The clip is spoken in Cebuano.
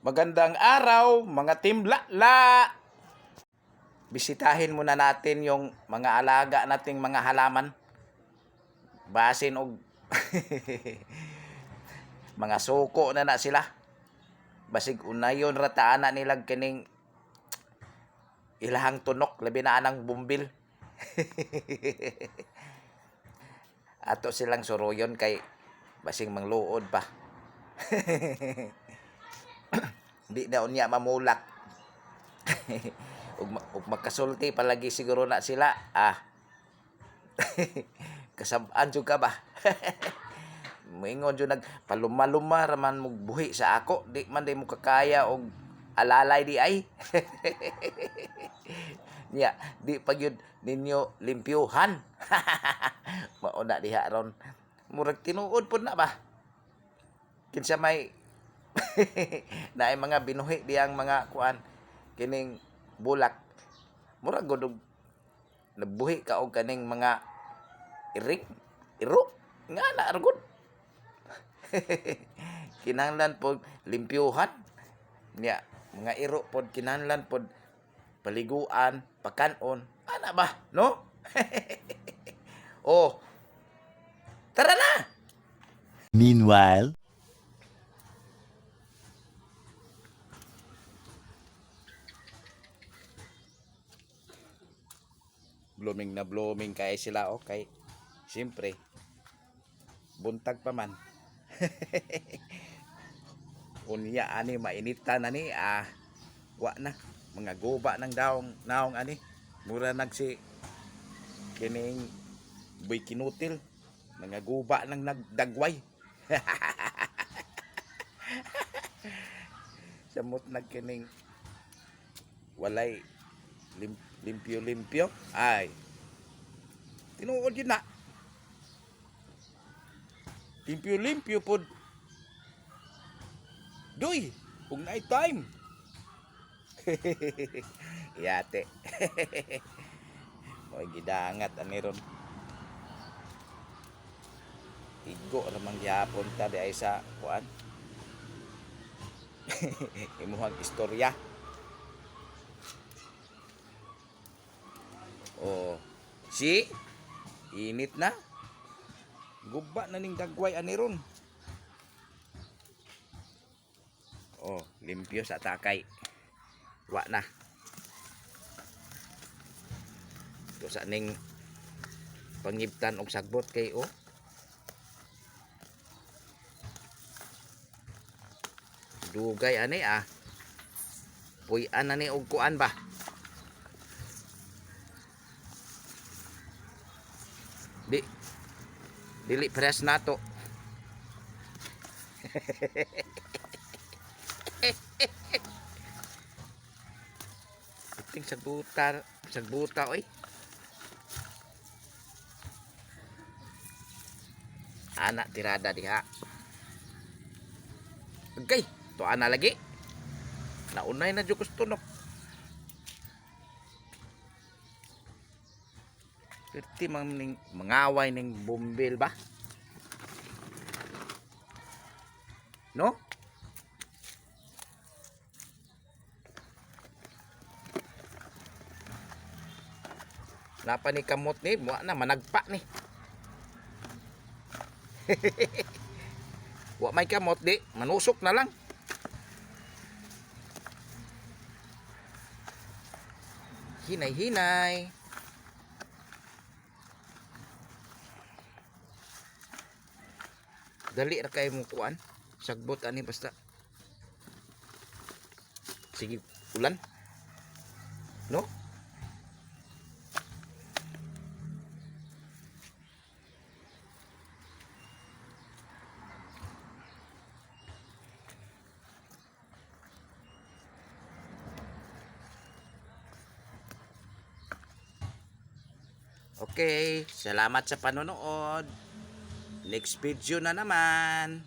Magandang araw, mga Team Lala! Bisitahin muna natin yung mga alaga nating mga halaman. Basin og mga suko na na sila. Basig unayon ra ta ana nilag kining ilahang tunok, labi na anang bumbil. Ato silang suruyon kay basing mangluod pa. Di na unya mamulak. Ug makasulti palagi siguro na sila. Ah. Kasab-an jud ka ba? Moingon jud nag paluma-luma raman mo buhi sa ako, di man di mo kakaya og alalay di ay. Nya, di pa gyud ninyo limpyuhan. Mao na diha ron. Murag tinuod pod na ba? Kinsa may naay mga binuhi diyang mga kuan kining bulak. Murag gud og nabuhi ka og kaning mga iring, iro nga na ra gud. Kinahanglan pod limpyuhan. Nya, mga iro pod kinahanglan pod paliguan, pakanon. Ana ba, no? Oh. Tara na. Meanwhile, Blooming na blooming kay sila, okay. Siyempre, buntag pa man. Unya ani mainita na ni, ah, wa na mga guba ng daong naong ani. Mura nagsi kining buy kinutil, mga guba ng nagdagway. Samot nag kining walay limpyo-limpyo. Ay, tinuod yun na. Limpyo-limpyo pod. Duy, ug night time. Yate. Mo'y gidangat ani ron. Igo ramang gihapon ta di ay sa kuan. Imuhang istorya. Oh, si init na. Guba na ning dagway ani ron. Oh, limpyo sa takay. Wa na. To sa ning pangibtan og sagbot kay oh. Dugay ani ah. Puy-an na ni og kuan ba? Di dili press nato. Ting sagbuta, sagbuta oy. Ana tirada diha. Okay, to ana lagi. Naunay na jud tunok. Perti man ning mangaway ning bumbil ba? No? Napa ni kamot ni, muha na managpa ni. Wa may kamot di, manusok na lang. Hinay-hinay. Dali ra kay mo kuan. Sagbot ani basta. Sige, ulan. No? Okay, salamat sa panonood. Next video na naman.